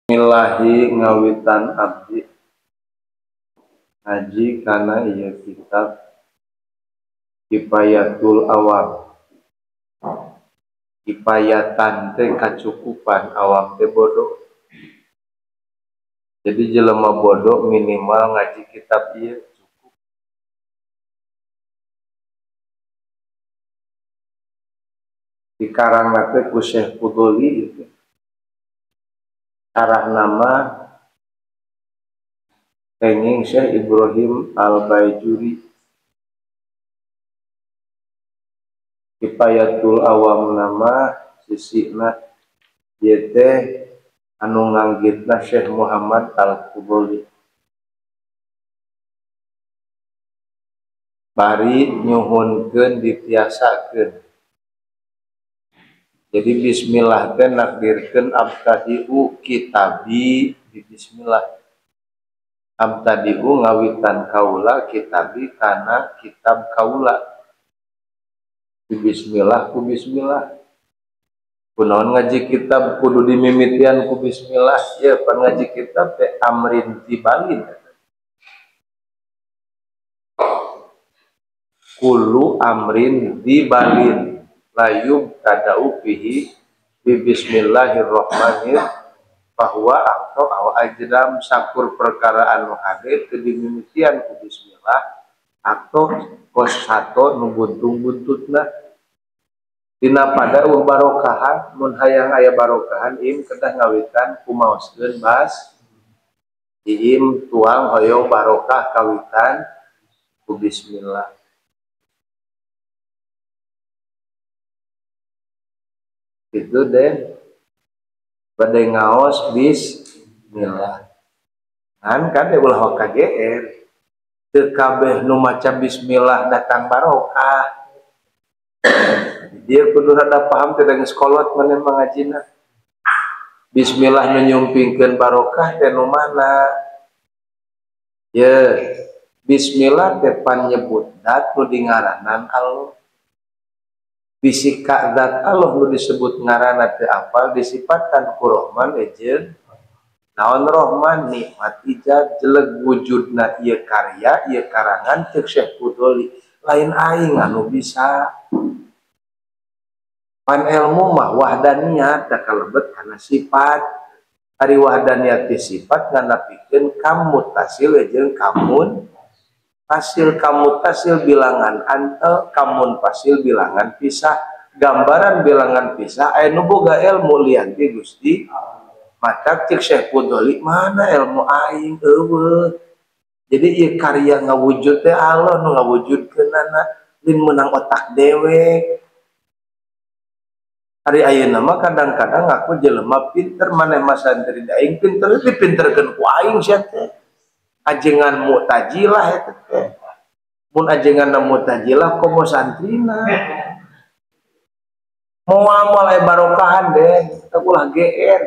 Bismillahi ngawitan abdi ngaji kana ieu kitab Kifayatul Awam. Kifayatan teh kacukupan, awam teh bodoh. Jadi jelema bodoh minimal ngaji kitab ieu cukup. Dikarangna teh ku Syekh Fudholi itu. Arah nama kenging Syekh Ibrahim Al-Baijuri. Kifayatul Awam nama sisina ieu teh anu nganggitna Syekh Muhammad Al-Fudholi. Bari nyuhunkeun ditiasakeun. Jadi bismillah teh nakdirkeun abtadiu kitabi di bismillah. Abtadiu ngawitan kaula kitabi kana kitab kaula. Di bismillah ku bismillah. Kunaon ngaji kitab kudu dimimitian ku bismillah. Ya pan ngaji kitab teh amrin tibalin. Kullu amrin dibalin. Layub tada'u fihi bi bismillahirrahmanirrahim bahwa atau aw ajdam sakur perkara anu hade teu dimimitian ku bismillah atau kos sato nu buntung-buntutna dina pada eueuh barokahan mun hayang aya barokahan im kedah ngawitan kumaoskeun bas iim tuang hoyong barokah kawitan ku bismillah. Itu deh badai ngaos bismillah kan kan ulah KGR teu kabeh nu maca bismillah datang barokah. Dia kudu rada paham teh geus kolot maneh mangajina. Bismillah nu nyumpingkeun barokah teh nu mana? Ye, bismillah teh pan nyebut dat nu dingaranan Allah. Bisika zat Allah nu disebut ngaranna teu apal disipatan ku Rahman ejeun naon Rahman nikmat ijab jeleg wujudna ieu karya ieu karangan ceuk Syekh Fudholi lain aing anu bisa. Pan ilmu mah wahdaniyat da kalebet kana sifat. Ari wahdaniyat ti sifat nganapikeun kam mutasil jeung kamun hasil kamu tasil bilangan antel kamun pasil bilangan pisah gambaran bilangan pisah aya nu boga ilmu lian ti Gusti matak ceuk Syekh Fudholi mana ilmu aing eueuh. Jadi ieu karya ngawujud teh Allah nu ngawujudkeunana lain meunang otak dewek. Ari ayeuna mah kadang-kadang aku jelema pinter maneh mah santri aing pinter dipinterkeun ku aing sia teh. Ajengan mu'tazilah eta teh. Mun ajengan mu'tazilah komo santrina. Moal moal aya barokahan deh, eta ulah GR.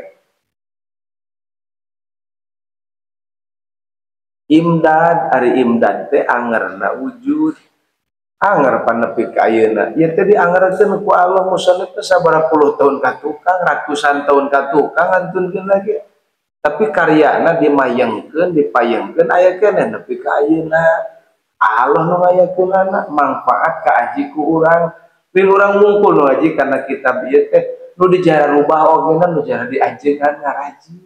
Imdad ari imdad teh angerna wujud. Anger panepi ka ayeuna. Ieu teh diangerkeun ku Allah musannif teh sabaraha puluh tahun ka tukang, ratusan tahun ka tukang antunkeun lagi. Tapi karyana dimayengkeun, dipayengkeun aya keneh nepi ka ayeuna. Allah nu ngayakeunana manfaat ka aji ku urang. Pin urang mungkul nu aji kana kitab ieu teh nu dijara rubah ogena nu jara diajengan ngaraji.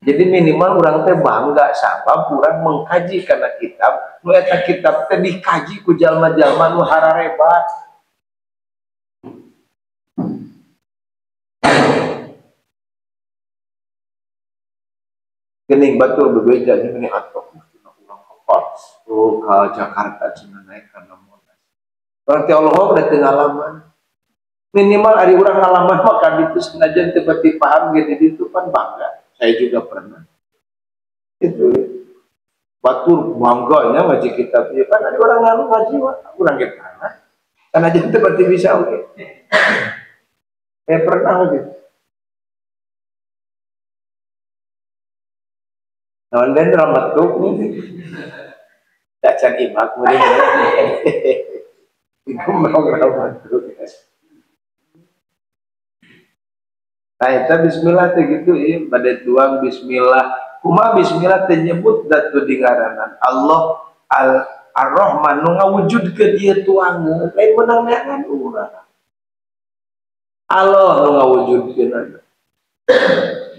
Jadi minimal urang teh bangga sabab urang mengkaji kana kitab, nu eta kitab teh dikaji ku jalma-jalma nu hararebat. Gening batur bebeja nya geuning atuh cenah urang kapal oh ka Jakarta cenah naik kana Monas. Berarti Allah udah teu ngalaman. Minimal ari urang ngalaman mah ka ditu senajan teu beuti paham ge di ditu pan bangga. Saya juga pernah. Itu batur bangganya ngaji kitab ieu pan ari urang ngaji mah urang ge pernah. Sanajan teu beuti bisa oge. Saya pernah oge. Naon den ramatuk tak can ibak meureun. Iku mau ramatuk. Tah eta bismillah teh kitu ieu bade tuang bismillah. Kumaha bismillah teh nyebut datu di ngaranan Allah Al Ar-Rahman nu ngawujudkeun ieu tuangeun lain meunang neangan urang. Allah nu ngawujudkeun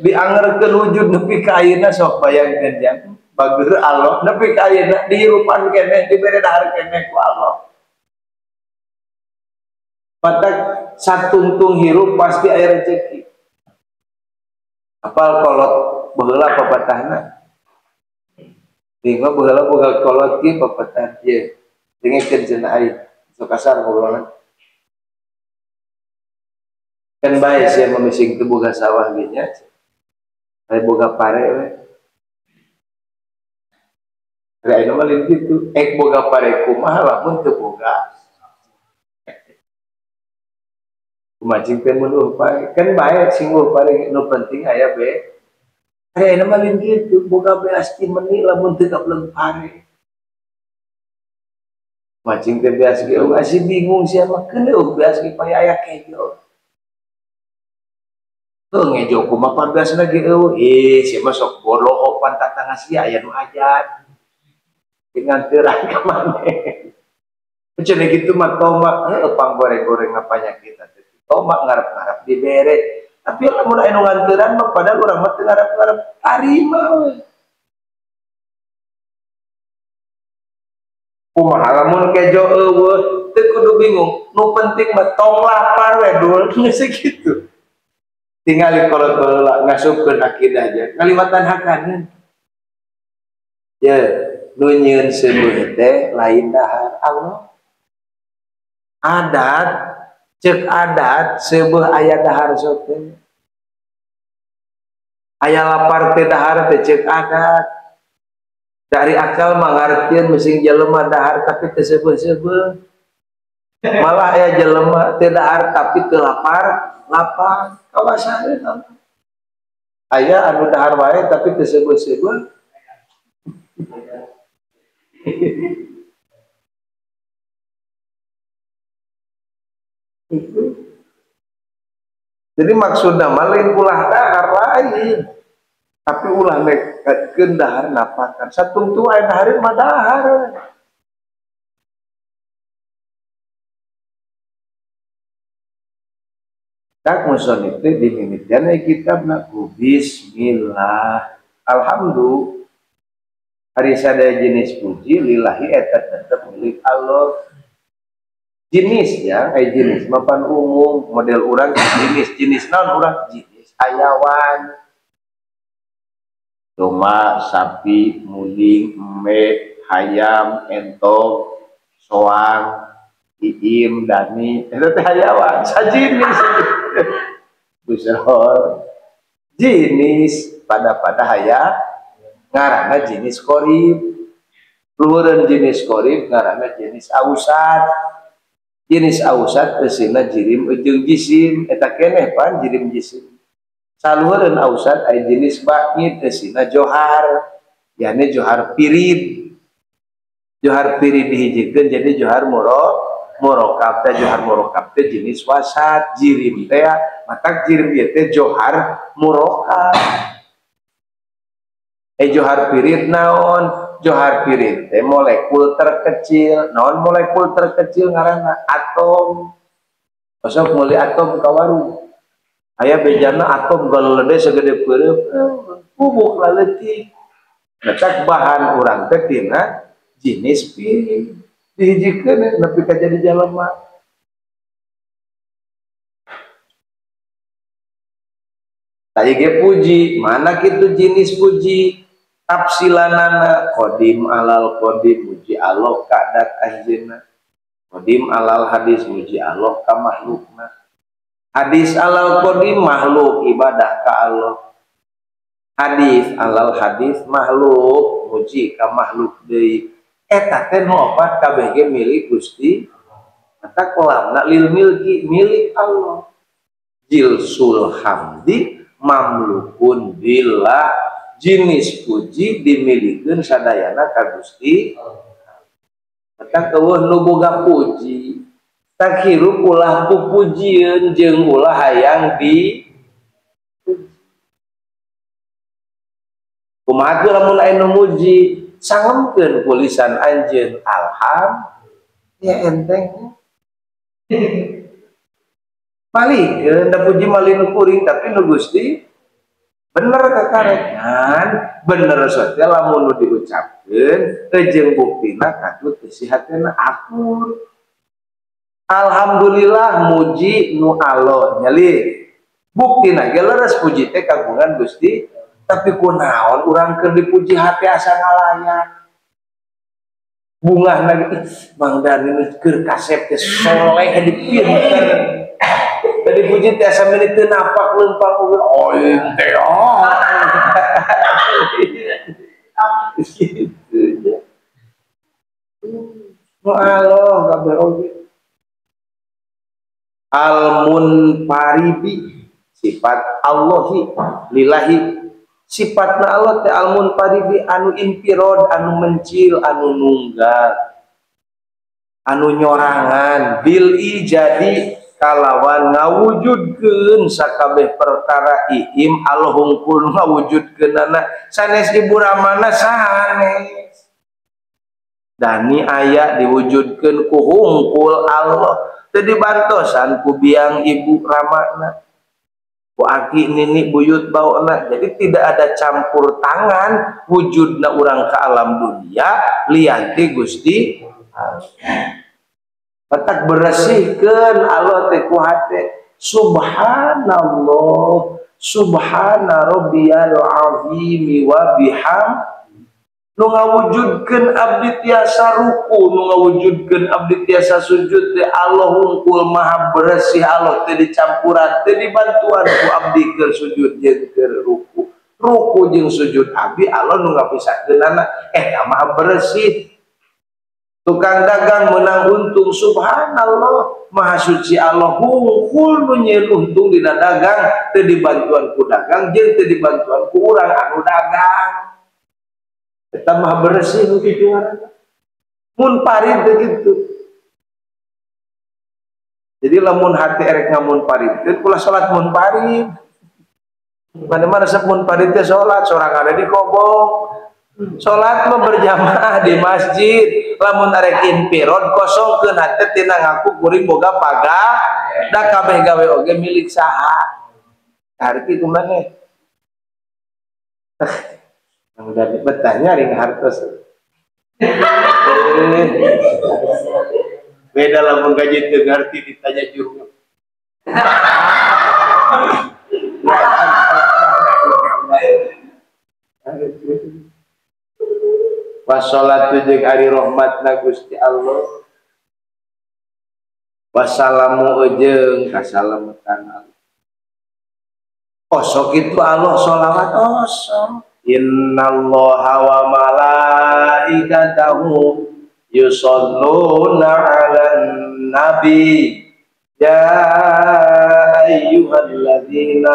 diangerkeun wujud nepi ka ayeuna sok bayangkeun jang bager Allah nepi ka ayeuna dihirupan keneh dibere dahar keneh ku Allah. Batak satungtung hirup pasti aya rezeki. Apal kolot baheula papatahna. Tinggal baheula boga kolot ki papatah ieu. Dengekeun cenah aing. Sok kasar ngobrolna. Kan bae sia mamising teu boga sawah ge nya. Aya boga pare we. Ari ayeuna mah lain kitu, ek boga pare kumaha lamun teu boga. Kumacing teh mun eueuh pare, kan bae sing eueuh pare nu penting aya be. Ari ayeuna mah lain kitu, boga beas ti meni lamun teu kapleng pare. Macing teh beas ge eueuh asih bingung sia mah keun eueuh beas ge paya aya kejo. Heuh ngejo kumaha pan beasna ge eueuh, ih sia mah sok boloho pan tatangga sia aya nu hajat. Dengan terang ka maneh. Cenah kitu mah tomak heuh pang goreng-goreng panyakit teh. Tomak ngarep-ngarep dibere. Tapi lamun aya nu nganteran mah padahal urang mah teu ngarep-ngarep tarima we. Kumaha lamun kejo eueuh teu kudu bingung. Nu penting mah tong lapar we dul geus kitu. Tingali kolot baheula ngasupkeun akidah je. Ngaliwatan hakaneun. Ye, nu nyieun seubeuh teh lain dahar Allah. Adat cek adat seubeuh aya dahar sote. Aya lapar teh dahar teh cek adat. Dari akal mangartieun mesing jelema dahar tapi teu seubeuh-seubeuh. Malah aya jelema teu dahar tapi teu lapar, lapar kawasaeun. Aya anu dahar wae tapi teu seubeuh-seubeuh. Jadi maksudna mah lain ulah dahar lain, tapi ulah nekatkeun dahar napakan. Satungtung aya dahareun mah dahar. Tak musonif teh dimimitian aya kitabna bismillah. Alhamdulillah. Ari sadaya jenis puji lillahi eta tetep milik Allah. Jenis ya, jenis mapan umum, model urang jenis, jenis naon urang jenis hayawan. Domba, sapi, muling, embe, hayam, entog, soang, iim, dani, eta teh hayawan, sajenis. Busrol. Jenis pada-pada haya ngaranna jenis korib. Luhureun jenis korib ngaranna jenis ausat. Jenis ausat eusina jirim jeung jisim eta keneh pan jirim jisim. Saluhureun ausat aya jenis baqid eusina johar, yakni johar pirid. Johar pirid dihijikeun jadi johar murokab teh johar murokab teh jenis wasat jirim teh matak jirim ieu teh johar murokab. Johar pirid naon? Johar pirid teh molekul terkecil. Naon molekul terkecil ngaranna atom. Osok meuli atom ka warung. Aya bejana atom galede sagede peureum, bubuk laleutik. Letak bahan urang teh tina jenis pirid. Dihijikeun nepi ka jadi jalema. Tadi ge puji, mana kitu jenis puji? Tafsilanana qadim alal qadim muji Allah ka dat anjeunna. Qadim alal hadis muji Allah ka makhlukna. Hadis alal qadim makhluk ibadah ka Allah. Hadis alal hadis makhluk muji ka makhluk deui. Eta teh nu opat kabeh ge milik Gusti. Mata kolamna lil milki milik Allah. Jilsul hamdi mamlukun billah. Jenis puji dimilikeun sadayana ka Gusti. Mata eueuh nu boga puji. Tak hirup ulah pupujieun jeung ulah hayang di Kumaha teu lamun aya nu muji sangemkeun ku lisan anjeun alham ya enteng. Balikeun da puji mah nu kuring tapi nu Gusti bener kakarekan bener saja lamun nu diucapkeun jeung buktina katut isi hatena akur. Alhamdulillah muji nu alo nyali buktina ge leres puji teh kagungan Gusti tapi kunaon urang keur dipuji hati asa ngalayak bungahna ge Mang Dani keur kasep teh soleh dipinter tadi puji teh asa meuni teu napak leumpang oh teh oh gitu ya nu alo kabeh oge. Al-munfaribi sifat Allahi lillahi sifatna Allah teh al-munfaribi anu infirod anu mencil anu nunggal anu nyorangan bil ijadi kalawan ngawujudkeun sakabeh perkara iim Allah hungkul ngawujudkeunana sanes ibu ramana sanes dani aya diwujudkeun ku hungkul Allah teu dibantosan ku biang ibu ramana ku aki nini buyut baona. Jadi tidak ada campur tangan wujudna urang ke alam dunia lian ti Gusti petak bersihkeun Allah teh ku hate subhanallah subhana rabbiyal azim wa biham nu ngawujudkeun abdi tiasa ruku nu ngawujudkeun abdi tiasa sujud teh Allah hungkul maha bersih Allah teh dicampuran teh dibantuan ku abdi keur sujud jeung keur ruku ruku jeung sujud abdi Allah nu ngapisakeunana eta maha bersih. Tukang dagang menang untung subhanallah maha suci Allah hungkul nu nyieun untung dina dagang teu dibantuan ku dagang jeung teu dibantuan ku urang anu dagang eta maha bersih nu kitu ngaranna munfarid teh kitu. Jadi lamun hati erek ngamunfarid teh ulah salat munfarid mana-mana resep munfarid teh salat sorangan di kobong salat mah berjamaah di masjid lamun arek infirod kosongkeun hate tina ngaku kuring boga paga da kabeh gawe oge milik saha harti kumaha Mang Dani betahnya ring hartos beda lamun gaji teu ngarti ditanya jurung. Wassalatu jeung ari rahmatna Gusti Allah wassalamu jeung kasalametan Allah. Osok itu Allah sholawat osok innallaha wa malaikatahu yusholluna 'alan nabi ya ayyuhalladzina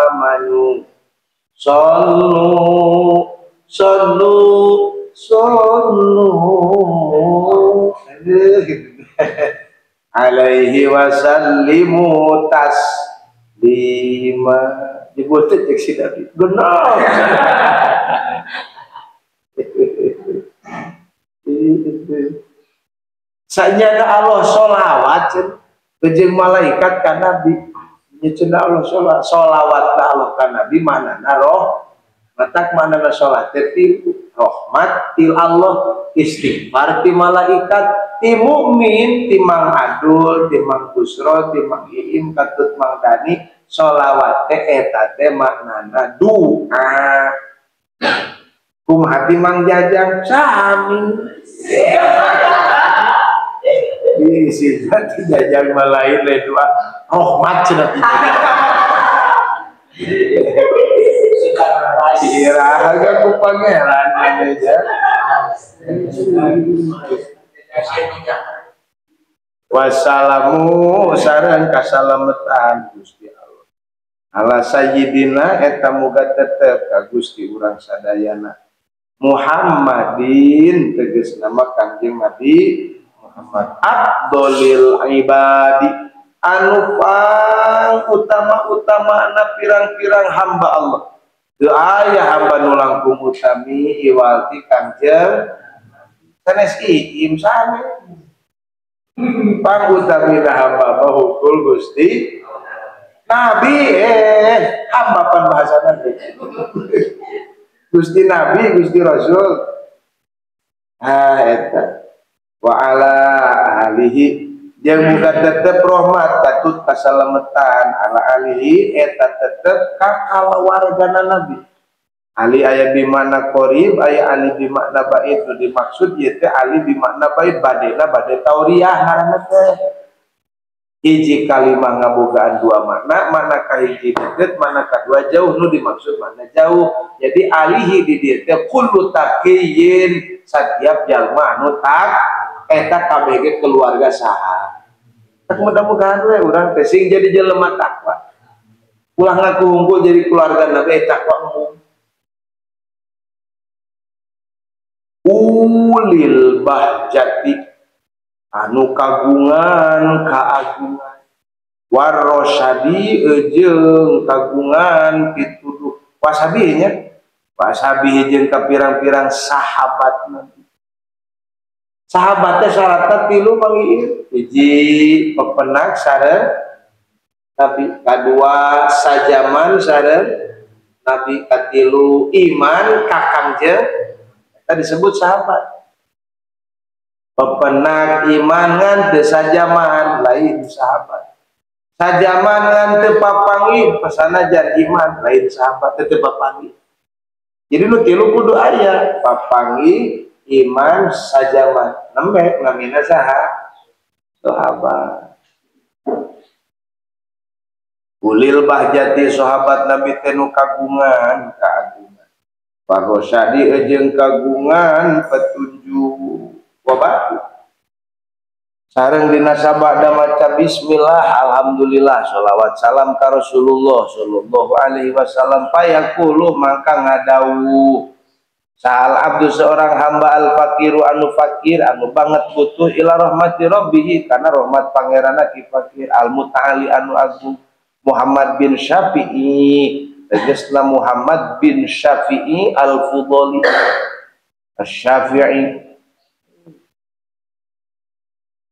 amanu shollu shollu shollu alaihi wasallimu taslima. Dibuat cek si Nabi benar. Sanyana Allah sholawat jeung malaikat ka nabi nya cenah Allah sholawat Allah ka nabi manana roh matak manana sholat teh rahmat til Allah istighfar ti malaikat ti mukmin ti Mang Adul ti Mang Busro ti Mang Iim katut Mang Dani sholawat teh eta teh maknana doa kumaha ti Mang Jajang sami di sini ti Jajang mah lain lain doa rahmat cenah ti Iraha ku pangeran aja. Wassalamu sareng kasalametan Gusti Allah. Ala sayyidina eta muga tetep ka Gusti urang sadayana Muhammadin tegas nama Kangjeng Nabi Muhammad Abdolil ibadi anu pang utama-utamana pirang-pirang hamba Allah. Teu aya hamba nu langkung utami iwalti Kangjeng sanes iim sane. Pangutamina hamba mah hukul Gusti Nabi hamba pan bahasana teh. Gusti Nabi, Gusti Rasul. Ah eta wa ala alihi jeung muga tetep rahmat katut kasalametan ala alihi eta tetep ka kalawargana Nabi. Ali aya bi makna qarib, aya ali bi makna bait. Nu dimaksud ieu teh ali bi makna bait badena bade tauriah ngaranna teh. Hiji kalimah ngabogaan dua makna, makna kahiji deukeut, makna kadua jauh. Nu dimaksud makna jauh. Jadi alihi di dieu teh kullu taqiyyin, satiap jalma anu tak eta kabeh keluarga saha. Tak mudah-mudahan we urang teh sing jadi jelema takwa. Ulah ngaku unggul jadi keluarga Nabi takwa umum. Ulil bahjati anu kagungan kaagungan warosadi jeung kagungan pituduh wasabi nya wasabi jeung ka pirang-pirang sahabat Nabi. Sahabatnya syaratna tilu panggil hiji pepenak sareng Nabi, kadua sajaman sareng Nabi, katilu iman ka Kangjeng eta disebut sahabat. Pepenak iman ngan teu sajaman lain sahabat. Sajaman ngan teu papanggih pasanajan iman lain sahabat teu papanggih. Jadi nu tilu kudu aya papanggih iman sajaman nembe namina saha sahabat. Ulil bahjati sahabat Nabi teh nu kagungan kaagungan warosadi jeung kagungan petunjuk wabatu sareng dina sabada maca bismillah alhamdulillah sholawat salam ka Rasulullah sallallahu alaihi wasallam payaqulu mangka ngadawuh sahal abdu seorang hamba al fakiru anu fakir anu banget butuh ila rahmati rabbih karena rahmat pangeranna ki fakir al mutaali anu agung Muhammad bin Syafi'i tegasna Muhammad bin Syafi'i al Fudhali Asy-Syafi'i.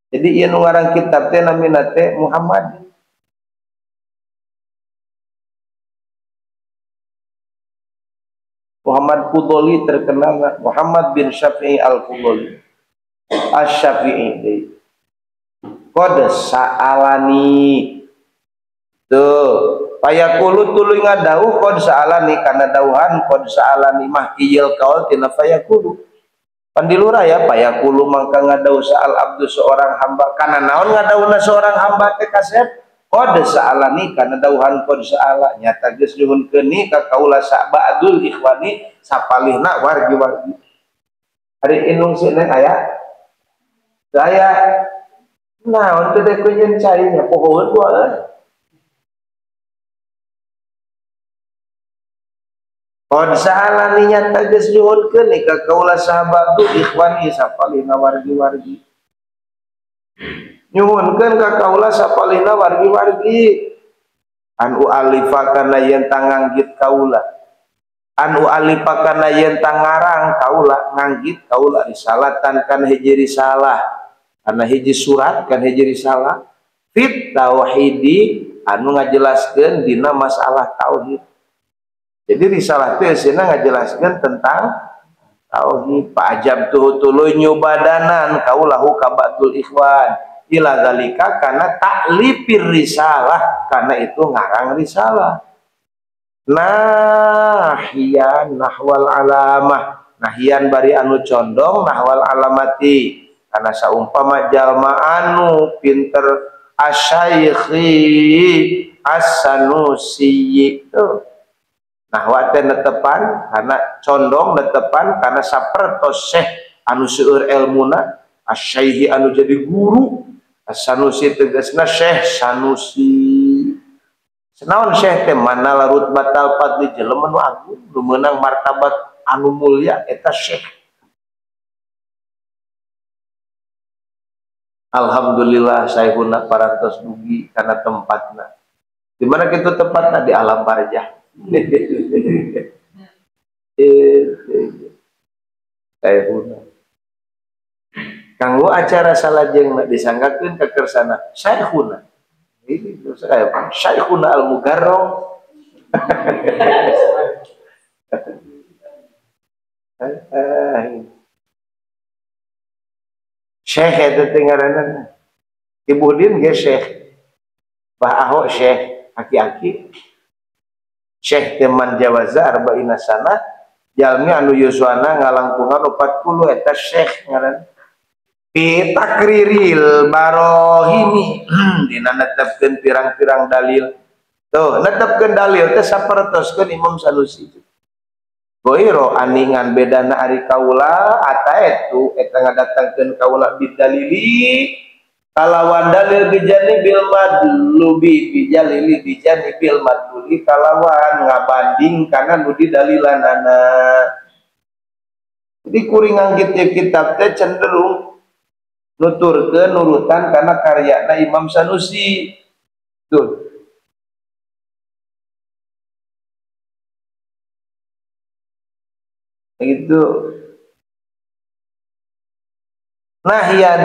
Jadi ieu nu ngarang kitab teh namina teh Muhammad. Muhammad Fudhali terkenal Muhammad bin Syafi'i Al-Fudhali Asy-Syafi'i. Qad sa'alani tuh fayaqulu tuluy ngadauh qad sa'alani kana dauhan qad sa'alani mah kiyil kaul tina fayaqulu. Pandilura ya payaqulu mangka ngadauh sa'al abdu seorang hamba kana naon ngadauhna seorang hamba teh kasep qad sa'alani kana dauhan qad sa'ala nyata geus nyuhunkeun ka kaula ba'dul ikhwani sapalihna wargi-wargi. Ari indung si neng aya teu aya naon teh teh kunyeun cai nya pohoeun gua. Qad sa'alani nyata geus nyuhunkeun ka kaula sahabatu ikhwani sapalihna wargi-wargi. Nyuhunkeun ka kaula sapalihna wargi-wargi anu alifa kana yen tanganggit kaula. Anu alifa kana yen tangarang kaula nganggit kaula risalatan kana hiji risalah. Kana hiji surat kana hiji risalah fit tauhidi anu ngajelaskeun dina masalah tauhid. Jadi risalah teh eusina ngajelaskeun tentang tauhid. Pak ajab tuh tuluy nyubadanan kaulahu kabatul ikhwan ila zalika karena taklifir risalah karena itu ngarang risalah. Nahiyan nahwal alamah nahiyan bari anu condong nahwal alamati karena saumpama jalma anu pinter asyaikhi as-sanusi tuh. Nahwa teh netepan karena condong netepan karena sapertos syekh anu seueur elmuna asyaihi anu jadi guru as-sanusi tegasna syekh sanusi. Senaon syekh teh mana larut batal fadli jelema nu agung nu meunang martabat anu mulia eta syekh. Alhamdulillah saihuna parantos dugi kana tempatna. Di mana kitu tempatna di alam barzah. Syekhuna. Kanggo acara salajengna disanggakeun ka kersana syekhuna. Ini saya Syekhuna Al-Mugarram. Syekh eta teh ngaranna. Ibu Din ge Syekh. Bah Ahok Syekh, aki-aki. Syekh teh man jawaza arba'ina sana, jalmi anu yuswana ngalangkungan 40 eta Syekh ngaranna. Fi takriril barohini dina netepkeun pirang-pirang dalil. Tuh, netepkeun dalil teh sapertoskeun Imam Sanusi. Goiro aningan bedana ari kaula ataetu eta ngadatangkeun kaula bidalili kalawan dalil bijani bil madlubi bijalili bijani bil madluli kalawan ngabanding kana nu didalilanana. Jadi kuring nganggit ieu kitab teh cenderung nuturkeun nurutan kana karyana Imam Sanusi. Tuh. Gitu. Nahyan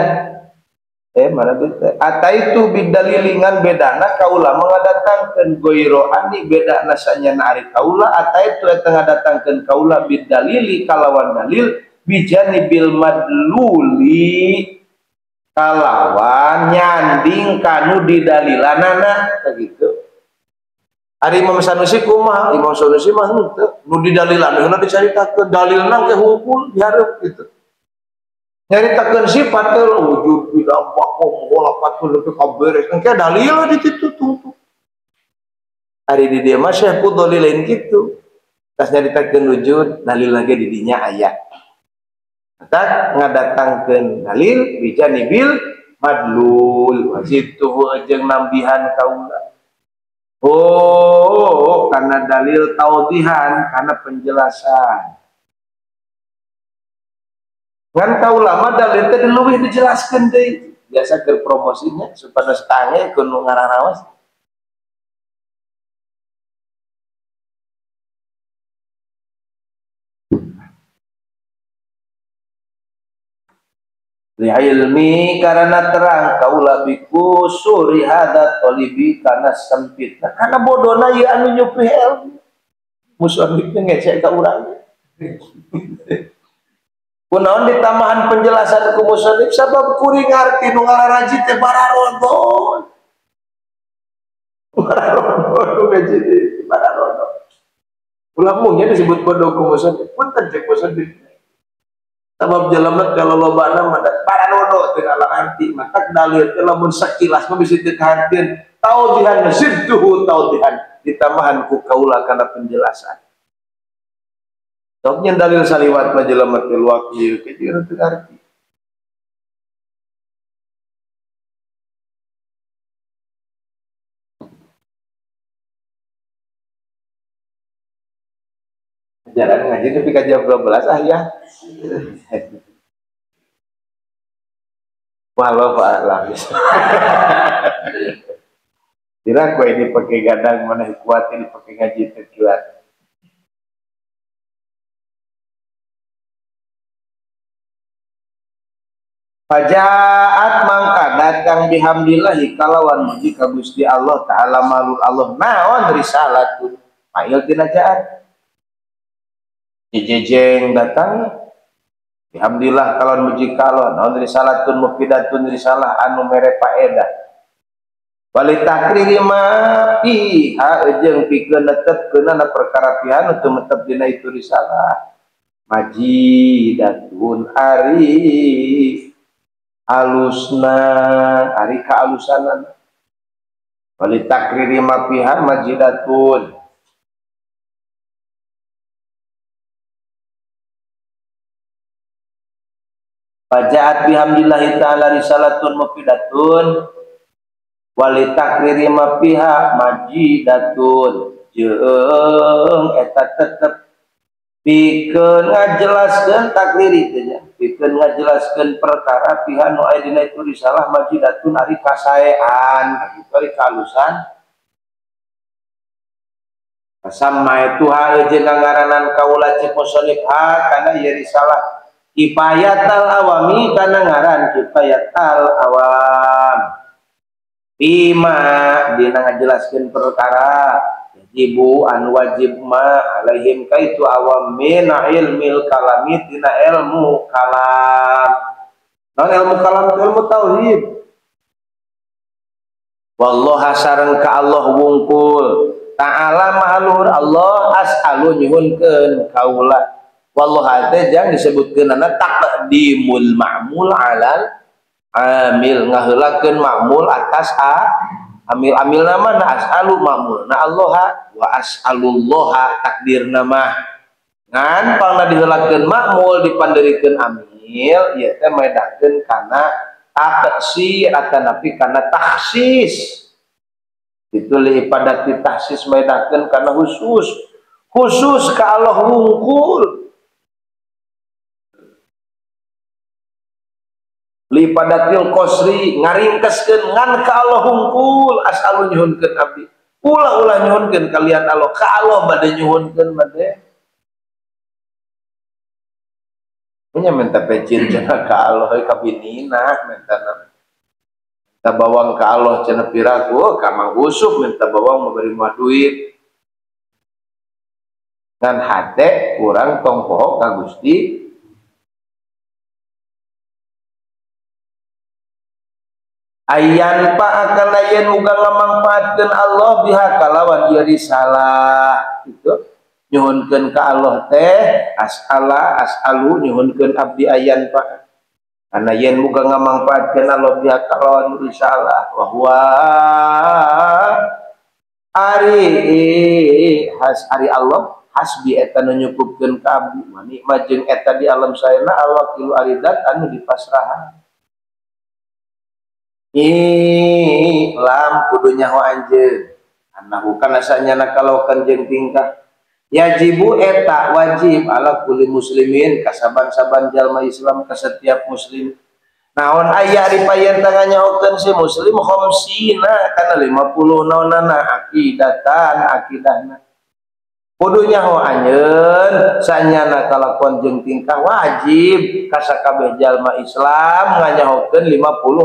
mana beta ataitu bidalilingan bedana kaula mengadatangkeun goiro ani bedana sanyana ari kaula ataitu eta ngadatangkeun kaula bidalili kalawan dalil bijani bil madluli kalawan nyanding kanu didalilanana begitu. Ari Imam Sanusi kumaha? Imam Sanusi mah henteu nu didalilan dicaritakeun dalilna ke hungkul dihareup gitu. Nyaritakeun sifat teh wujud bidang bakom walafatul nepi ka beres engke dalil di ditu tungtung. Ari di dieu mah Syekh Fudholi lain kitu. Tas nyaritakeun wujud dalil lagi di dinya aya. Tak ngadatangkeun dalil bijanibil madlul wajituhu jeung nambihan kaula. Oh, karena dalil taudihan, karena penjelasan. Ngan kaula mah dalil teh leuwih dijelaskeun deui. Biasa keur promosinya supaya tange ku nu ngararawas. Li ilmi karena terang kaula biku suri hada tolibi karena sempit. Nah, karena bodona ieu anu nyupih ilmu. Musonif teh ngecek ka urang. Kunaon ditambahan penjelasan ku musonif sabab kuring ngarti nu ngalaraji teh bararodo. Bararodo nu ngaji teh bararodo. Ulah mungnya disebut bodoh ku musonif. Punten cek musonif. Sabab jelema kalau lobana mah pararodo teu ngalarti maka dalil teh lamun sakilas mah bisa teu kahartieun taudihan zidduhu taudihan ditambahan ku kaula kana penjelasan. Sok nya dalil saliwat mah jelema teh luak ieu ke jeung teu ngarti. Jarang ngaji tapi ka jam 12 ah ya. Walau a'lam. Kira kue ini pakai gadang mana kuat ini pakai ngaji terkilat. Fajaat mangka datang bihamdillahi kalawan muji ka Gusti Allah taala malul Allah naon risalatun fa'il tina jaat. Jejeng datang bihamdillah kalawan muji ka Allah naon risalatun mufidatun risalah anu mere faedah. Wali takriri ma piha jeung pikeun netepkeunana perkara piha nu teu metep dina itu risalah majidatun ari alusna ari kaalusanana wali takriri ma piha majidatun fajaat bihamdillahi ta'ala risalatun mufidatun wali takriri ma piha majidatun jeung eta tetep pikeun ngajelaskeun takriri teh nya pikeun ngajelaskeun perkara piha nu aya dina itu risalah majidatun ari kasaean kitu ari kaalusan Sama itu ha jeung ngaranan kaula cik musannif ha kana ieu risalah Kifayatal Awami kana ngaran Kifayatal Awam. Bima dina ngajelaskeun perkara yajibu an wajib ma alaihim kaitu awam min ilmil kalami dina ilmu kalam. Naon ilmu kalam? Ilmu tauhid. Wallahu sareng ka Allah wungkul ta'ala maha luhur Allah as'alu nyuhunkeun kaula. Wallahu teh jang disebutkeunana taqdimul ma'mul alal amil, ngaheulakeun ma'mul atas a amil. Amil nama na as'alu ma'mul na Allah wa as'alullaha takdirna mah. Ngan pangna diheulakeun ma'mul dipanderikeun amil ieu teh medakeun kana taksir atanapi kana takhsis. Itu li ipadati takhsis medakeun kana khusus. Khusus ka Allah wungkul. Li padatil qasri ngaringkeskeun ngan ka Allah hungkul as'alu nyuhunkeun abdi. Ulah-ulah nyuhunkeun kalian Allah, ka Allah bade nyuhunkeun bade. Nya minta pecin cenah ka Allah ka binina minta minta bawang ka Allah cenah piraku ka Mang Usuf minta bawang memberi mah duit. Ngan hate urang tong poho ka Gusti. Ayan pa akan ayan muga ngamangpaatkeun Allah biha kalawan ieu risalah gitu. Nyuhunkeun ka Allah teh as'ala as'alu nyuhunkeun abdi ayan pa kana yen muga ngamangpaatkeun Allah biha kalawan risalah wa huwa ari has ari Allah hasbi eta nu nyukupkeun ka abdi wa nikmat jeung eta di alam saena al-wakilu aridat anu dipasrahan. Lam kudu nyaho anjeun annahu kana sanyana kalawan jeung tingkah yajibu eta wajib ala kulli muslimin kasaban-saban jalma Islam ka setiap muslim. Naon aya ari payen tanganyahokeun si muslim khamsina kana 50 naonana akidatan akidahna. Kudu nyaho anjeun sanyana kalakuan jeung tingkah wajib ka sakabeh jalma Islam nganyahokeun 50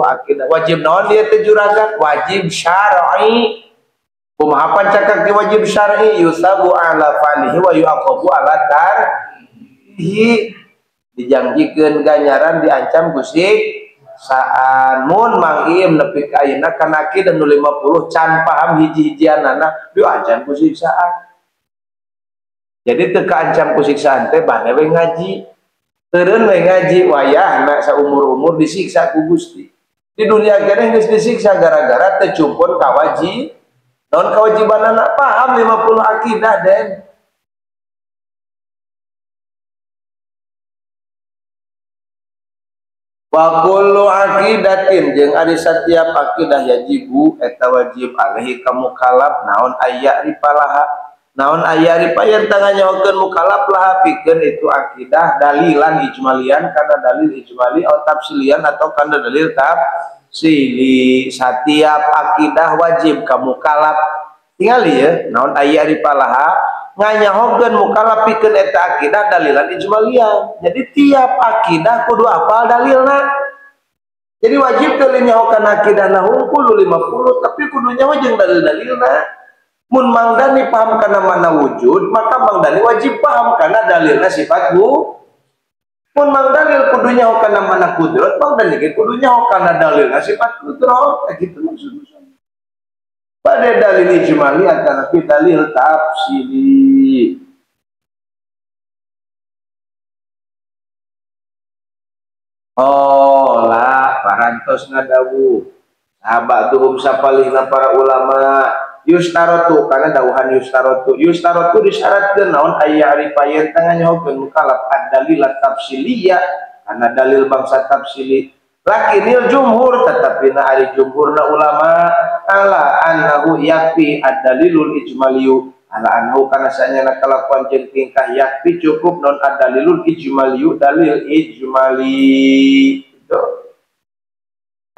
akidah. Wajib naon ieu teh juragan? Wajib syar'i. Kumaha pancakak wajib syar'i? Yusabu ala falihi wa yu'aqabu ala tarkihi. Dijanjikeun ganjaran diancam ku siksaan. Mun Mang Im nepi ka ayeuna kana akidah nu 50 can paham hiji-hijianana diancam ku siksaan. Jadi teu kaancam ku siksaan teh bane we ngaji. Teureun we ngaji wayahna saumur-umur disiksa ku Gusti. Di dunia keneh geus disiksa gara-gara teu cumpun ka wajib. Naon kewajibanana paham 50 akidah den. Wa kullu aqidatin jeung ari satiap akidah yajibu eta wajib alaihi ka mukallaf naon aya ripalaha. Naon aya ripayan tanganyahokeun mukallaf lah pikeun itu akidah dalilan ijmalian kana dalil ijmali atau tafsilian atau kana dalil tafsili. Satiap akidah wajib ka mukallaf. Tingali ya naon aya ripalaha nganyahokeun mukallaf pikeun eta akidah dalilan ijmalian. Jadi tiap akidah kudu apal dalilna. Jadi wajib teu nyahokeun akidahna hungkul 50 tapi kudu nyaho jeung dalil-dalilna. Mun Mang Dani paham kana mana wujud, maka Mang Dani wajib paham kana dalilna sifat bu. Mun Mang Dalil kudu nyaho kana mana kudrat, Mang Dani ge kudu nyaho kana dalilna sifat kudrat. Gitu maksudna. Pada dalil ijmali atanapi dalil tafsili. Oh lah parantos ngadawuh sahabat tuhum sapalihna para ulama yustarotu karena dawuhan yustarotu yustarotu disyaratkeun naon aya ari payen tanganyahokeun mukallaf ad-dalilat tafsiliyah karena dalil bangsa tafsili. Lakinil jumhur tetapi na ari jumhurna ulama ala annahu yakfi ad-dalilul ijmaliyu ala annahu kana sanyana kalakuan jeung tingkah yakfi cukup non ad-dalilul ijmaliyu dalil ijmali. Gitu.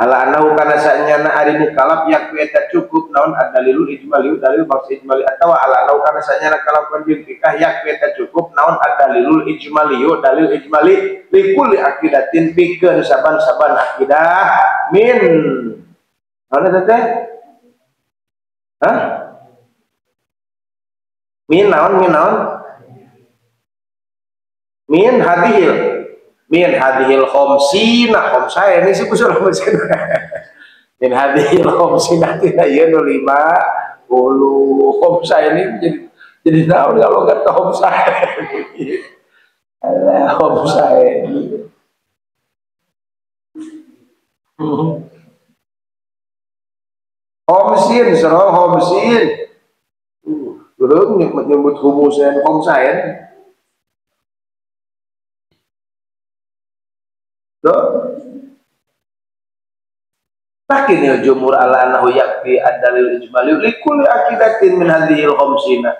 Ala annahu kana sanyana ari mukalaf yakfi eta cukup naon ad-dalilul ijmali dalil bangsa ijmali atawa ala annahu kana sanyana kalakuan jeung tingkah yakfi eta cukup naon ad-dalilul ijmali dalil ijmali likulli aqidatin pikeun saban-saban akidah min naon eta teh? Hah? Min naon min naon? Min hadhil min hadhil khomsina khomsa ini sih usul khomsina min hadhil khomsina tina ieu nu 50 khomsa ini jadi naon kalau enggak khomsa alah khomsa ini khomsin sero khomsin belum nyebut humusen khomsain. Lakinil jumhur ala annahu yakfi ad-dalil ijmali likulli aqidatin min hadhil khamsina.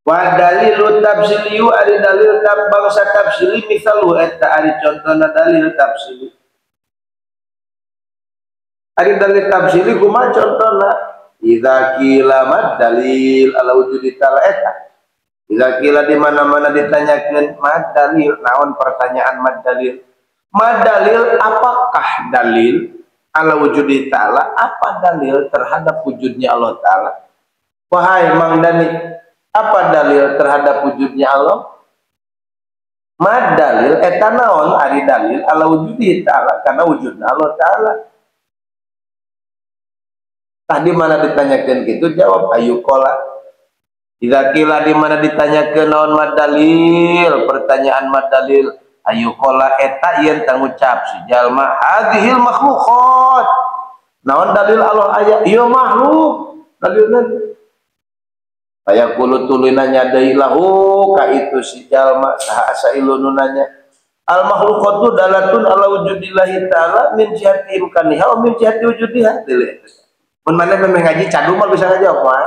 Wa dalilu tafsiliyu ari dalil bangsa tafsili misalu eta ari contona dalil tafsili. Ari dalil tafsili kumaha contona? Idza qila mad dalil ala wujudi ta'ala eta. Idza qila di mana-mana ditanyakeun mad dalil, naon pertanyaan mad dalil? Ma dalil apakah dalil ala wujudi ta'ala, apa dalil terhadap wujudnya Allah Ta'ala? Wahai Mang Dani, apa dalil terhadap wujudnya Allah? Ma dalil eta naon ari dalil ala wujudi ta'ala karena wujudnya Allah Ta'ala. Tadi mana ditanyakan gitu jawab ayu kola. Idza qila di mana ditanyakeun naon ma dalil, pertanyaan ma dalil ayu kola eta yen tangucap si jalma hadhil makhluqat. Naon dalil Allah aya? Ieu makhluk dalilna. Aya kulo tuluy nanya deui lahu ka itu si jalma saha asailu nu nanya. Al makhluqatu dalatun ala wujudillahi ta'ala min jihati imkaniha wa min jihati wujudiha. Mun maneh memeh ngaji cadu mah bisa ngajawab mah.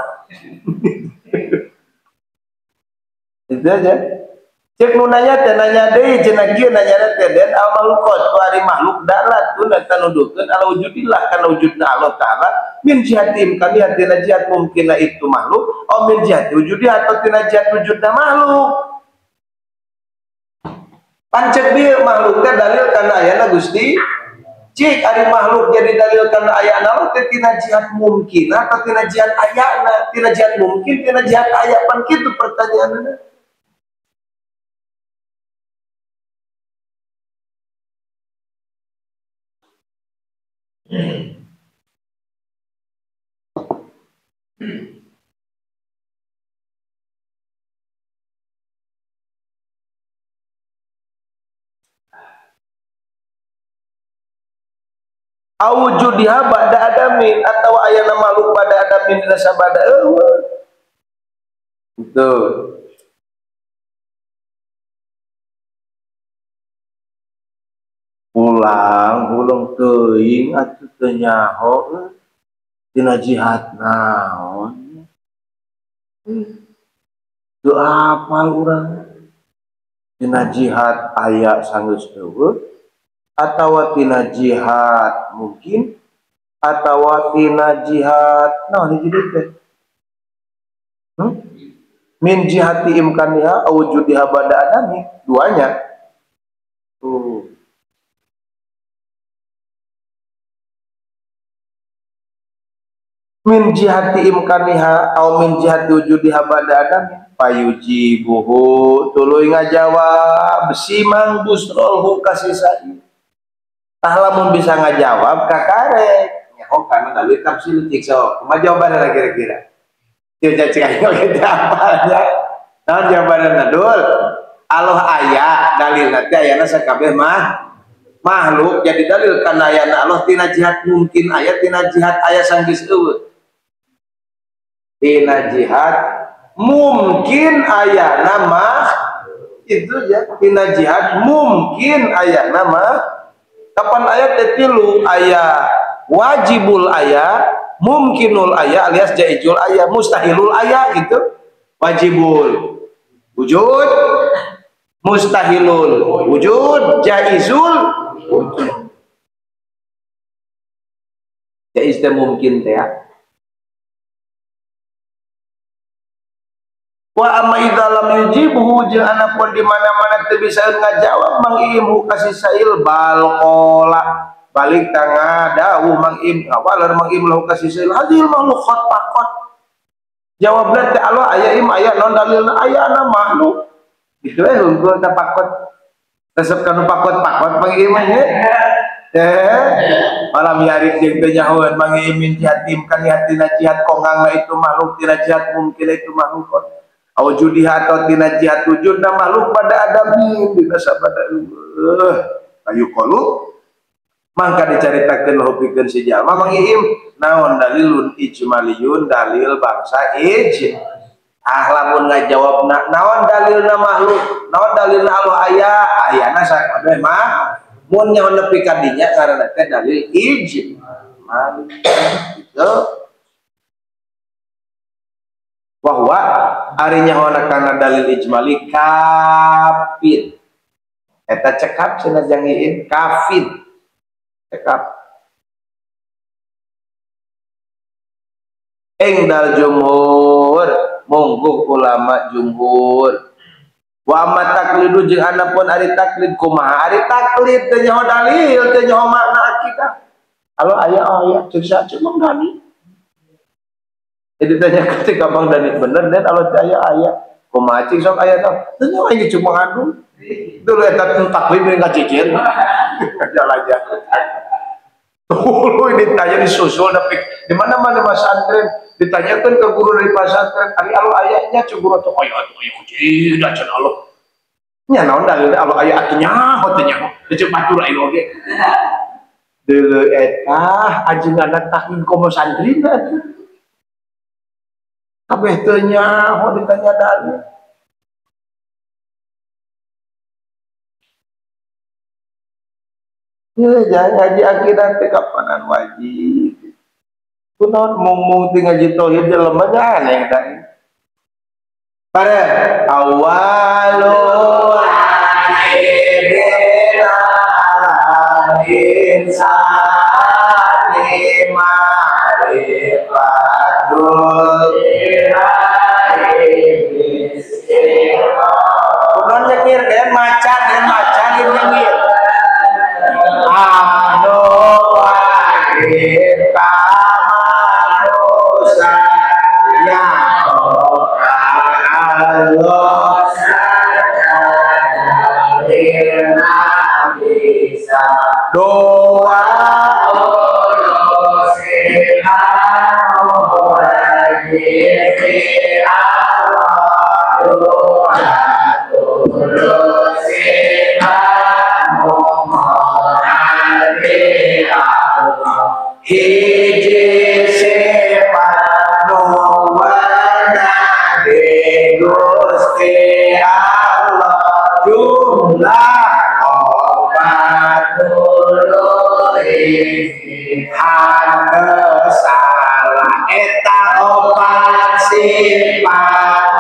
Itu aja. Cek nu nanya teh nanya deui cenah kieu nanyana teh den al makhluqat tu ari makhluk dalatun eta nuduhkeun ala wujudillah kana wujudna Allah Ta'ala min jihati imkaniha tina jihat mungkinna itu makhluk au min jihati wujudiha atau tina jihat wujudna makhluk. Pancet bieu makhluk teh dalil kana ayana Gusti. Cik ari makhluk jadi dalil kana ayana Allah teh tina jihat mungkin atau tina jihat ayana, tina jihat mungkin tina jihat aya pan kitu pertanyaanna. Awujudiha ba'da adamin atau ayana makhluk pada adamin dina sabada eueuh. Itu. Pulang ulung teuing atuh teu nyaho tina jihad naon. Teu apal urang. Tina jihad aya sanggeus eueuh atawa tina jihad mungkin atawa tina jihad naon hiji deui teh. Min jihati imkaniha au wujudiha ba'da adami, duanya. Tuh. Min jihati imkaniha au min jihati wujudiha ba'da adami payujibuhu tuluy ngajawab si Mang Busrolhu kasih sa'i. Tah lamun bisa ngajawab kakarek nyaho kana dalil tafsir cik sok kumaha jawabanna kira-kira? Teu cek aing oge teu apalnya. Naon jawabanna dul? Allah aya dalilna teh ayana sakabeh mah makhluk jadi dalil kana ayana Allah tina jihad mungkin aya tina jihad aya sanggeus eueuh. Tina jihad mungkin ayana mah itu ya tina jihad mungkin ayana mah kapan ayat teh tilu aya wajibul aya mungkinul aya alias jaijul aya mustahilul aya gitu. Wajibul wujud, mustahilul wujud, jaizul wujud. Jaiz teh mungkin teh ya. Wa amma idza lam yujibhu jeung anapun di mana-mana teu bisa ngajawab Mang Iim ka si Sail bal qala balik tangah dawuh Mang Iim ngawaler Mang Iim lahu ka si Sail hadil makhluk pakot jawabna teh Allah aya im aya non dalilna ayana makhluk kitu we hungkul teh pakot resep kanu pakot-pakot Mang Iim nya malam yarif jeung teu nyahoeun Mang Iim min jihatim kan tina jihat kongangna itu makhluk tina jihat mungkin itu makhluk awujudiha atau tina jihat wujudna makhluk pada adamin dina sabada ayu qalu mangka dicaritakeun lahu pikeun si jalma Mang Iim naon dalilun ijmaliyun dalil bangsa ij ah lamun ngajawabna naon dalilna makhluk naon dalilna Allah aya ayana sakabeh mah mun nyaho nepi ka dinya karena teh dalil ijmal gitu. Bahwa ari nyahoana kana dalil ijmali kafin eta cekap cenah jang iin kafin cekap ing dal jumhur mungguh ulama jumhur wa amma taklidu jeung anapun ari taklid kumaha ari taklid teu nyaho dalil teu nyaho makna akidah alo aya aya ceuk saha ceuk Mang Dani. Jadi tanya ketika Bang Dani bener dan kalau aya aya kumaha cing sok aya tah teu nyaho aing cuma ngadu dulu eta taklid deui ngajijir jalan-jalan dulu ini ditanya disusul tapi di mana-mana pesantren ditanyakan ke guru dari pesantren ari alo ayanya cek guru atuh aya atuh aya kucing da cenah Allah nya naon dalil alo aya atuh nyaho teh nyaho cek batur aing oge deuleu eta ajenganna taklid komo santrina kabeh teu nyaho ditanya dalil. Ya jangan ngaji akidah teh kapanan wajib. Kunaon mung-mung teh ngaji tauhid jelema nya aneh tah. Bare awalu wajibina insani ma'rifatul kunaon nyengir kan macan dan macan ieu nyengir. Anu wajib ka manusia ya Allah bisa doa hiji sifat nu wenang Gusti Allah jumlah 40 hate salah eta opat sifat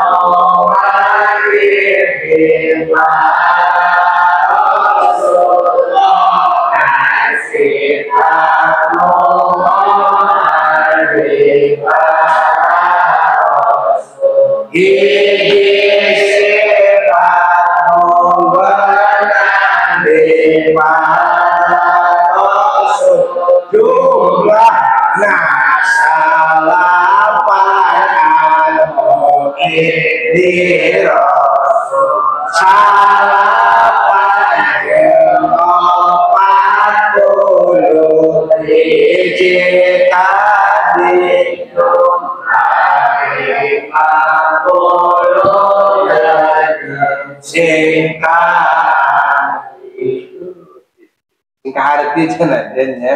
singkat cenah nya.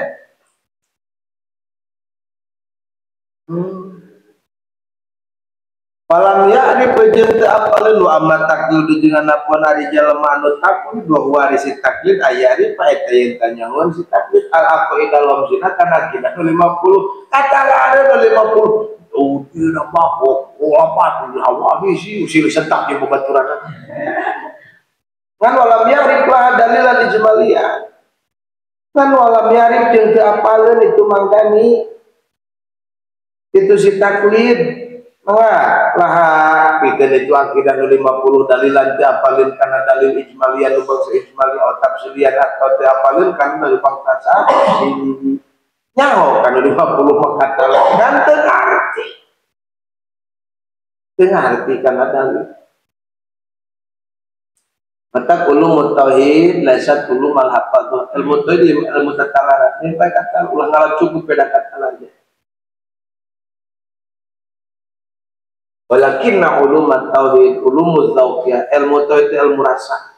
Falam ya'rif jeung teu apaleun wa amma taklid jeung anapun ari jelema anu taklid wa huwa ari si taklid aya ari paeta yen tanyahoan si taklid al aqida lamzina kana kina 50 kata ada 50 oh dina mabok opat hawa bisi usil sentak jeung babaturan kan walam ya'rif lah dalilan ijmaliyah kan walam ya'rif jeung teu apaleun itu mangkani Itu si taklid. Wah, lah pikeun itu akidah nu 50 dalilan teu apalin kana dalil ijmalian nu bangsa ijmali atau tafsirian atau teu apalin kana dalil bangsa tafsiri. Nyaho kana 50 mah kata kan teu ngarti. Teu ngarti kana dalil. Mata ulumut tauhid laisat ulumal hafadzah. Ilmu tauhid ilmu tatalara. Ini bae kata ulah ngalap cukup beda kata aja. Walakinna ulumat tauhid ulumuz dzauqiyah, ilmu tauhid ilmu rasa.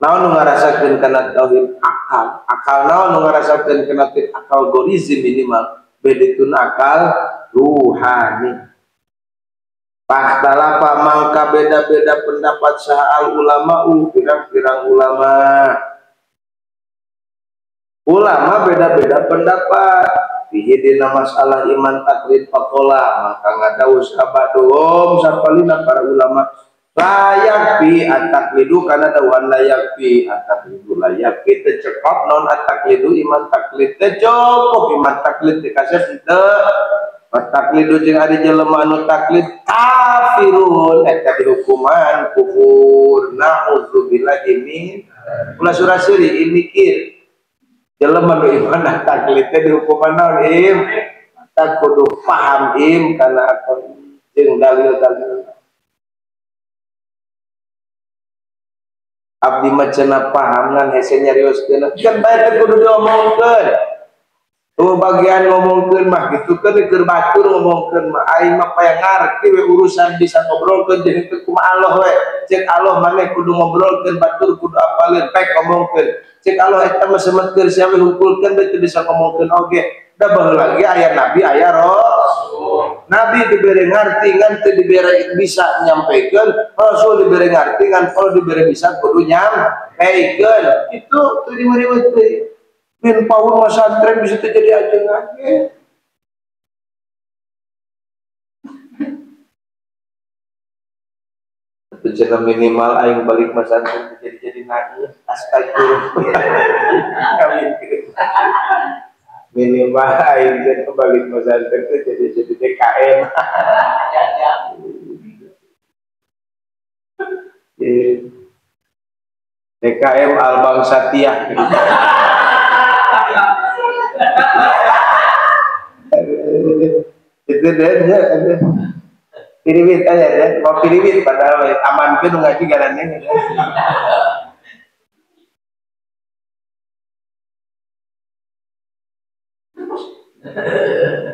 Naon nu ngarasakeun kana tauhid akal, akal naon nu ngarasakeun kana tauhid akal gorizi minimal, bedituna akal ruhani. Fahtalafa mangka beda-beda pendapat saha al ulama'u pirang-pirang ulama. Ulama beda-beda pendapat. Fihi dina masalah iman taklid faqala maka ngadawuh sabaduhum sapalina para ulama layak bi at-taklidu kana dawuhan layak bi at-taklidu layak bi teu cekap non at-taklidu iman taklid teu cukup iman taklid dikasih teu at-taklidu jeung ari jelema anu taklid kafirun eta dihukuman kufur naudzubillahi min ulah surasiri mikir jelema nu iman taklid teh dihukuman naon im tak kudu paham im kana akal jeung dalil-dalil abdi mah cenah paham ngan hese nyarioskeun kan bae teh kudu diomongkeun tuh bagian ngomongkeun mah kitu keun keur batur ngomongkeun mah aing mah paya ngarti we urusan bisa ngobrolkeun jeung teu kumaha Allah we cek Allah maneh kudu ngobrolkeun batur kudu apaleun pek ngomongkeun cek Allah eta mah semet keur sia we hungkulkeun teu bisa ngomongkeun oge da baheula ge aya nabi aya rasul nabi dibere ngarti ngan teu dibere bisa nyampikeun rasul dibere ngarti ngan kalau dibere bisa kudu nyampikeun itu teu diwiri-wiri teh min power masantren bisa terjadi aja lagi. Itu cenah minimal aing balik masantren jadi naik astagfirullah. Minimal aing cenah balik masantren teh jadi DKM. DKM Al Bangsatiah. Itu deh, piriwit aja deh, mau piriwit padahal aman pun ngaji garannya.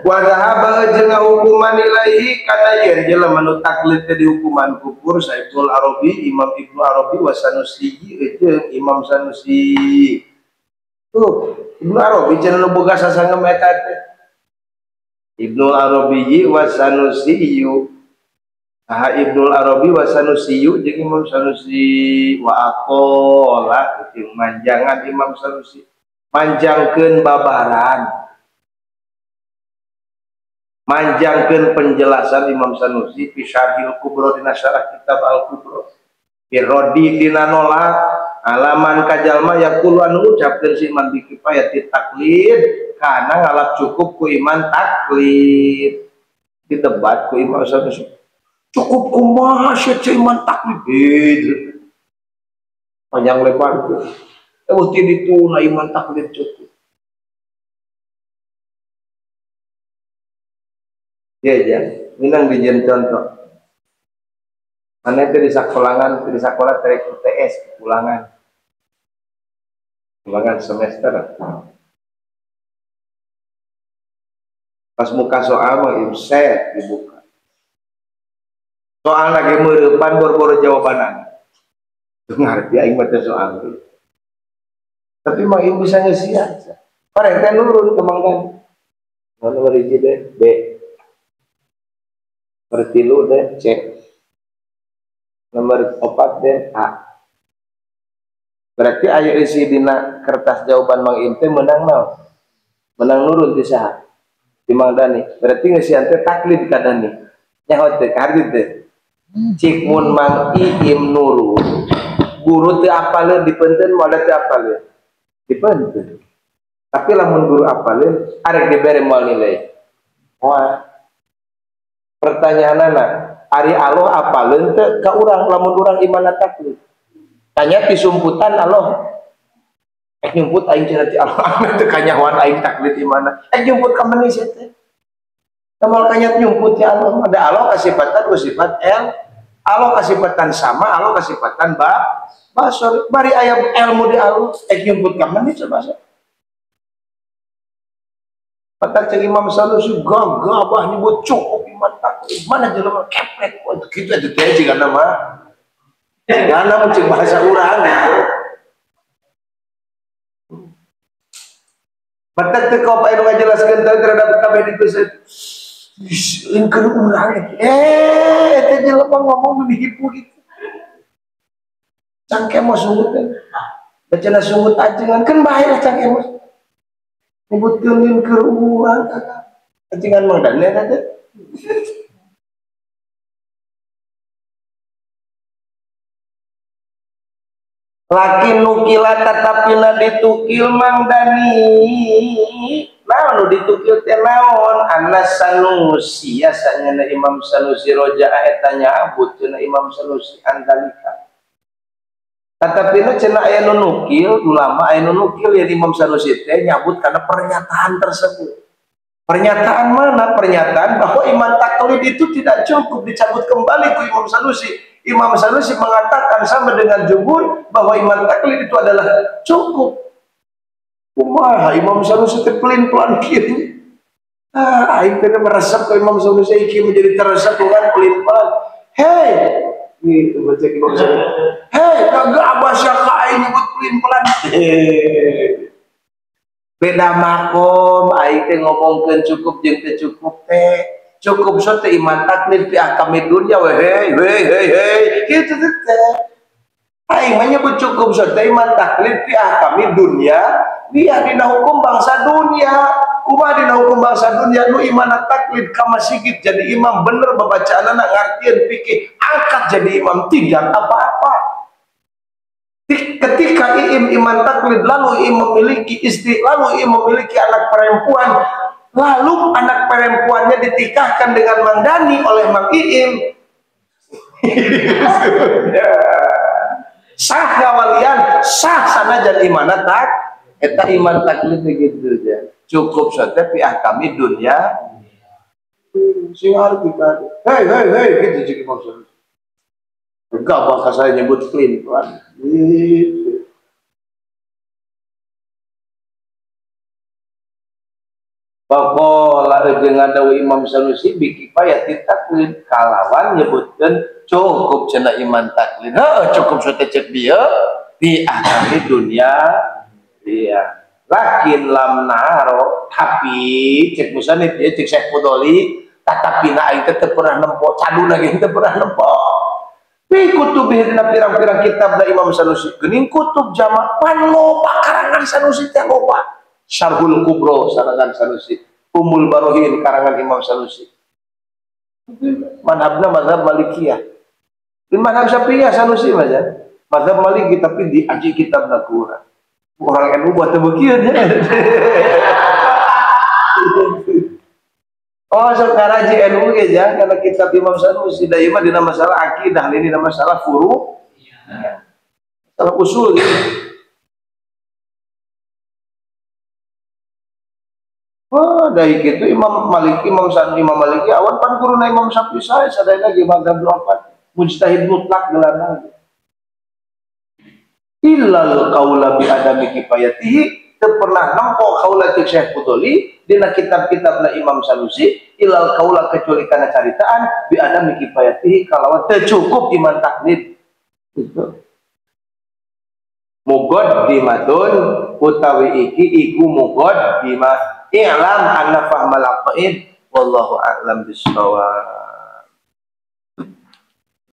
Wa dhahaba jeung hukuman ilaihi kana yen jelema nu taklid teh dihukuman kufur Saiful Arabi, Imam Ibnu Arabi wa Sanusi jeung Imam Sanusi. Tuh, Ibnu Arabi cenah nu boga sasangem eta teh. Ibnu Arabi wa Sanusi. Saha Ibnu Arabi wa Sanusi jeung Imam Sanusi wa aqala jeung manjangan Imam Sanusi. Manjangkeun babaran. Manjangkeun penjelasan Imam Sanusi fi Syarhil Kubra dina syarah kitab Al-Kubra. Fi radi dina nolak alaman kajalma yaqulu anu ngucapkeun si iman bi kifayati taklid kana ngalap cukup ku iman taklid. Didebat ku Imam Sanusi. Cukup kumaha sia iman taklid. Panjang lebar. Eueuh ti dituna iman taklid cukup. Ya ya, minang dijieun contoh. Mana itu di sekolangan, di sekolah tarik UTS, ulangan. Ulangan semester. Pas muka soal mah imset dibuka. Soal lagi meurepan boro-boro jawabanan. Teu ngarti aing mah soal. Tapi mah ieu bisa ngeusian. Pareng teh nurun ke Mang Dani. Nomor hiji deh B. Nomor 3 deh C. Nomor 4 deh A. Berarti aya isi dina kertas jawaban Mang Im teh menang naon? Menang nurun ti saha? Ti Mang Dani. Berarti ngeusian teh taklid ka Dani. Nyaho teh kardi teh. Cik mun Mang Iim nurun, guru teu apaleun dipeunteun moal teu apaleun. Dipeunteun. Tapi lamun guru apaleun arek dibere moal nilai. Wah. Pertanyaanana, ari Allah apaleun teu ka urang lamun urang iman taklid? Tanya ti sumputan Allah. Ek nyumput aing cenah ti Allah teu kanyahoan aing taklid imana. Ek nyumput ka meuni sia teh. Tamal kanyat nyumput ya Allah. Ada Allah kasifatan sifat el. Allah kasifatan sama, Allah kasifatan ba. Basor bari aya ilmu di Allah. Ek nyumput ka meuni coba sok. Patak cek Imam Sanusi gagah bah nyebut cukup iman taklid. Mana jelema keprek kitu atuh teh jigana mah. Jigana mah cek bahasa urang gitu. Batak teu kau anu ngajelaskeun terhadap kabeh ditu lingkeun urang teh jelema ngomong dihipu gitu. Cangkemos sungut teh. Bacana sungut ajengan kan bae lah cangkemos. Nyebutkeun lingkeun urang ajengan Mang Dan eta teh. Laki nukila tatapina ditukil Mang Dani. Naon nu ditukil teh naon? Anas Sanusi sanyana Imam Sanusi roja'a eta nyabut cenah Imam Sanusi andalika. Tatapina cenah aya nu nukil, ulama aya nu nukil ya Imam Sanusi teh nyabut karena pernyataan tersebut. Pernyataan mana? Pernyataan bahwa iman taklid itu tidak cukup dicabut kembali ku Imam Sanusi. Imam Sanusi mengatakan sama dengan jumhur bahwa iman taklid itu adalah cukup. Kumaha Imam Sanusi teh pelin-pelan kieu. Ah, aing teh meresep ke Imam Sanusi iki menjadi teresep bukan pelin-pelan. Hei, gitu baca Imam Sanusi. Hei, kagak abasya ka aing nyebut pelin-pelan. Beda makom aing teh ngomongkeun cukup jeung teu cukup teh. Cukup so teh iman taklid fi ahkamid dunya we hei hei hei hei kitu teh. Aing mah nyebut cukup so teh iman taklid fi ahkamid dunya dia dina hukum bangsa dunia. Kumaha dina hukum bangsa dunia nu iman taklid ka masjid jadi imam bener babacaanana ngartieun fikih angkat jadi imam tidak apa-apa. Ketika iim iman taklid lalu iim memiliki istri lalu iim memiliki anak perempuan lalu anak perempuannya ditikahkan dengan Mang Dani oleh Mang Iim. Sah ngawalian, sah sanajan imana tak eta iman taklid gitu ya. Cukup saja fi ahkami dunya. Sing arti kan. Hei hei hei gitu cik maksud. Enggak bakal saya nyebut clean pelan. Gitu. Faqala jeung ngadawu Imam Sanusi bikifayati taklid kalawan nyebutkeun cukup cenah iman taklid. Heuh cukup teh cek dieu di ahkami dunya iya. Lakin lam naro tapi cek musannif ieu cek Syekh Fudholi tatapina aing teh teu pernah nempo caduna ge teu pernah nempo. Fi kutubihi dina pirang-pirang kitab da Imam Sanusi geuning kutub jama pan loba karangan Sanusi teh loba. Syarhul Kubro karangan Sanusi, Ummul Barohin karangan Imam Sanusi. Madhabna madhab Malikiyah. Di madhab Syafi'iyah Sanusi mah ya. Madhab Maliki tapi diaji kitab kurang. Orang NU buat teu beukieun ya. Oh, sekarang ji NU ge ya karena kitab Imam Sanusi da ieu mah dina masalah akidah, ini dina masalah furu. Masalah usul gitu. Oh, dari gitu Imam Maliki, Imam Sanusi, Imam Maliki awan pan guruna Imam Syafi'i sae sadayana ge mazhab 8 mujtahid mutlak gelarna. Illal qaula bi adami kifayatihi teu pernah nempo kaula cek Syekh Fudholi dina kitab-kitabna Imam Sanusi illal qaula kecuali kana caritaan bi adami kifayatihi kalawan teu cukup iman taklid. Gitu. Muqaddimatun utawi iki iku muqaddimah. I'lam anna fahmal aqaid wallahu a'lam bissawab.